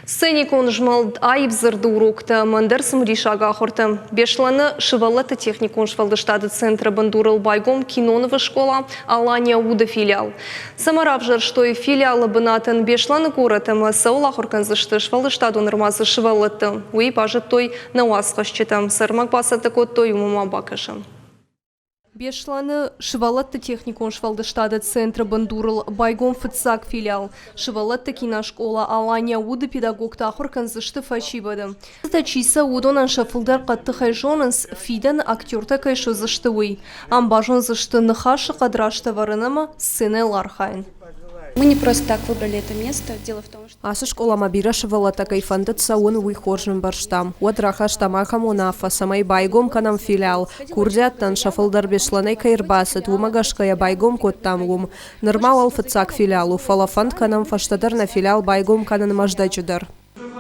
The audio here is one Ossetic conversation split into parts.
Сценикон змӕлд, аив дзырды уроктӕ ӕмӕ ӕндӕр цымыдисаг ахуыртӕ. Беслӕны сывӕллӕтты техникон сфӕлдыстады центры бындурыл байгом кинонывы скъола «Алания уд-ы филиал. Цӕмӕ равзӕрстой филиалы бынатӕн Беслӕны горӕт ӕмӕ цӕуыл ахуыр кӕндзысты сфӕлдыстадон ӕрмадзы сывӕллӕтты, уый базыдтой нӕ уацхӕсджытӕ. Цы ӕрмӕг бацӕттӕ кодтой, уымӕ ма бакӕсӕм. Беслӕны сывӕллӕтты техникон сфӕлдыстады центры бындурыл байгом фыццаг филиал. Сывӕллӕтты киноскъола «Алания уд-ы» педагогтӕ ахуыр кӕндзысты фӕсивӕды. Чи сӕ, уыдонӕн сӕ фылдӕр хъӕддыхӕй зонынц, фидӕны актертӕ кӕй суыдзысты, уый. Ам базондзысты ныхасы хъӕд раст ӕвӕрын ӕмӕ сценӕйыл архайын. Мы не просто так выбрали это место. Дело в том, что Ацы скъоламӕ бирӕ сывӕллӕттӕ кӕй фӕндыд цӕуын, уый хорз ӕмбӕрстам. Уӕд рахастам ахӕм уынаффӕ, цӕмӕй байгом кӕнӕм филиал. Курдиаттӕн сӕ фылдӕр Беслӕнӕй кӕй ӕрбацыд, уымӕ гӕсгӕ йӕ байгом кодтам уым. Нырма уал фыццаг филиал у, фӕлӕ фӕнд кӕнӕм фӕстӕдӕр нӕ филиал байгом кӕнын Мӕздӕджы дӕр.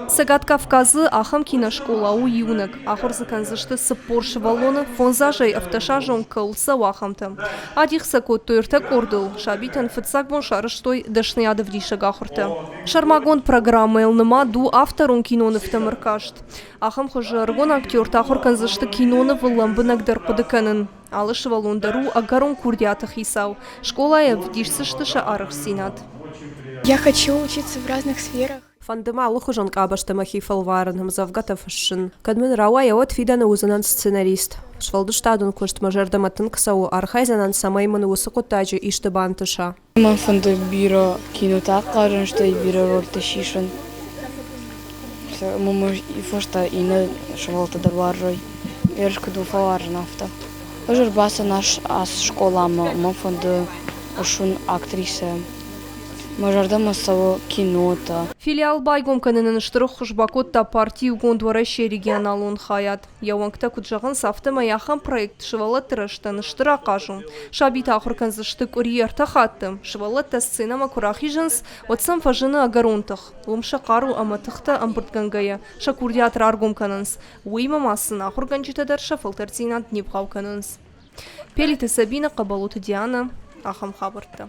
Цӕгат Кавказы ахӕм киноскъола у иунӕг. Ахуыр дзы кӕндзысты 40 сывӕллоны, фондз азӕй ӕвддӕсазон кӕуыл цӕуы, ахӕмтӕ. Адих сӕ кодтой ӕртӕ къордыл. Сабитӕн фыццаг бон сарӕзтой дӕсныйадӕвдисӕг ахуыртӕ. Сӕрмагонд программӕйыл нымад у авторон кинонывтӕм ӕркаст. Ахӕм хуызы ӕрыгон актертӕ ахуыр кӕндзысты кинонывыл лӕмбынӕгдӕр хъуыды кӕнын. Алы сывӕллон дӕр у ӕгӕрон курдиаты хицау. Скъолайы ӕвдисдзысты сӕ арӕхстдзинад. Я хочу учиться в разных сферах. Фӕнды мӕ алыхуызон къабӕзты мӕхи фӕлварын, ӕмдзӕвгӕтӕ фыссын. Кӕд мын рауайа, уӕд фидӕны уыдзынӕн сценарист. Сфӕлдыстадон куыст мӕ зӕрдӕмӕ тынг цӕуы, архайдзӕнӕн, цӕмӕй мын уыцы хъуыддаджы исты бантыса. Мӕн фӕнды бирӕ кинотӕ ахъазын, стӕй бирӕ рольтӕ сисын. Ӕмӕ мӕ фӕстӕ иннӕ сывӕллӕттӕ дӕр уарзой. Ерыс куыд у фӕуарзын, афтӕ. Ӕз ӕрбацӕн ацы скъоламӕ, мӕн фӕнды суын актрисӕ. Мӕ зӕрдӕмӕ цӕуы кинотӕ. Филиал байгом кӕнынӕн стыр ӕххуыс бакодта парти Иугонд Уӕрӕсе регионалон хайад. Йӕ уӕнгтӕ куыд зӕгъынц, афтӕмӕй ахӕм проект сывӕллӕтты рӕзтӕн стыр ахъаз у. Сабитӕ ахуыр кӕндзысты къуыри ӕртӕ хатты. Сывӕллӕттӕ сценӕмӕ куы рахизынц, уӕд сӕм фӕзыны ӕгӕрон тых. Уым сӕ хъару ӕмӕ тыхтӕ ӕмбырдгӕнгӕйӕ сӕ курдиат раргом кӕнынц. Уыимӕ ма сын ахуыргӕнджытӕ дӕр сӕ фӕлтӕрддзинад не вгъау кӕнынц. Пелиты Сабинӕ, Хъӕбӕлоты Дианӕ, ахӕм хабӕрттӕ.